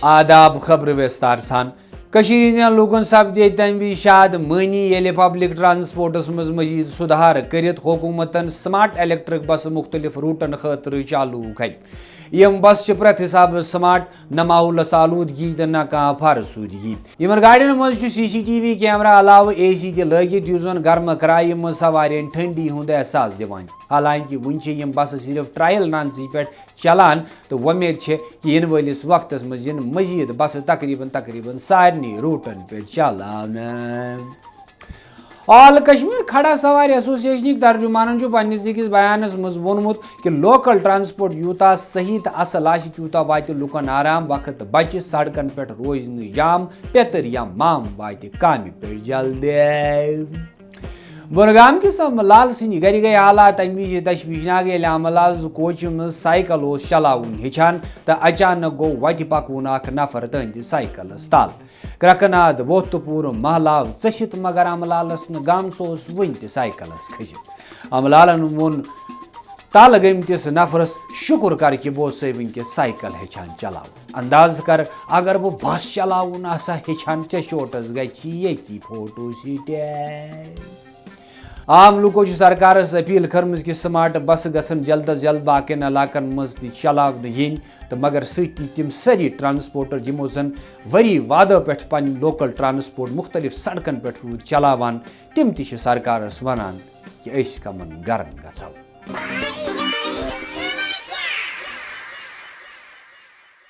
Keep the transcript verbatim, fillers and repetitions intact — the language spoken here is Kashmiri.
آداب، خبرٕ وِستار سان۔ کٔشیٖرِ ہٕنٛدٮ۪ن لوٗکن سپدے تَمہِ وِزِ شاد مٲنی، ییٚلہِ پبلک ٹرانسپورٹس منٛز مزید سُدھار کٔرِتھ حکوٗمتن سمارٹ الیکٹرک بسہٕ مُختٔلِف روٹن خٲطرٕ چالوٗ کرِ۔ یِم بسہٕ چھِ پرٛٮ۪تھ حسابہٕ سمارٹ، نہ ماحولس آلودگی تہٕ نہ کانٛہہ فرسودگی۔ یِمن گاڑٮ۪ن منٛز چھُ C C T V camera علاوٕ اے سی تہِ لٲگِتھ، یُس زن گرمہٕ کرایہِ منٛز سوارٮ۪ن ٹھنڈی ہُنٛد احساس دِوان چھُ۔ حالانکہِ وُنہِ چھِ یِم بسہٕ صرف ٹرائل رنسٕے پٮ۪ٹھ چلان تہٕ وۄمید چھِ کہِ یِنہٕ وٲلِس وقتس منٛز یِن مزید بسہٕ تقریباً تقریباً سارنٕے روٹن پٮ۪ٹھ چلاونہٕ۔ آل کشمیر کھڑا سوارِ ایسوسیشنٕکۍ ترجمانن چھُ پننِس أکِس بیانس منٛز ووٚنمُت کہِ لوکل ٹرانسپورٹ یوٗتاہ صحیح تہٕ اصل آسہِ، تیوٗتاہ واتہِ لوٗکن آرام، وقت بچہِ، سڑکن پٮ۪ٹھ روزِ نہٕ جام، پیتٕر یا مام واتہِ کامہِ پٮ۪ٹھ جلدی۔ بۄنہٕ گام کِس امہٕ لال سٕنٛدِ گرِ گٔے حالات تَمہِ وِزِ تشویشناک، ییٚلہِ امہٕ لال زٕ کوچہِ منٛز سایکل اوس چلاوُن ہیٚچھان تہٕ اچانک گوٚو وتہِ پکوُن اکھ نفر تٔہنٛدِ سایکلس تل۔ کرٛکہٕ ناد ووٚتھ تہٕ پوٗرٕ محلہٕ آو ژٔسِتھ، مگر امہٕ لالس نہٕ غم، سُہ اوس وُنہِ تہِ سایکلس کھٔسِتھ۔ امہٕ لالن ووٚن تل گٔمتِس نفرس، "شُکر کر کہِ بہٕ اوسَے وُنکیٚس سایکل ہیٚچھان چلاوُن۔ انداز کر، اگر بہٕ بس چلاوُن آسہٕ ہا ہیٚچھان، ژےٚ چوٹس گژھِ ییٚتی فوٹو سٹیٹ۔" عام لوٗکو چھِ سرکارس اپیل کٔرمٕژ کہِ سمارٹ بسہٕ گژھن جلد از جلد باقین علاقن منٛز تہِ چلاونہٕ یِنۍ، تہٕ مگر سۭتی تِم سٲری ٹرانسپورٹر، یِمو زن ؤری وادو پٮ۪ٹھ پنٕنۍ لوکل ٹرانسپورٹ مُختٔلِف سڑکن پٮ۪ٹھ روٗدۍ چلاوان، تِم تہِ چھِ سرکارس ونان کہِ أسۍ کمن گرن گژھو۔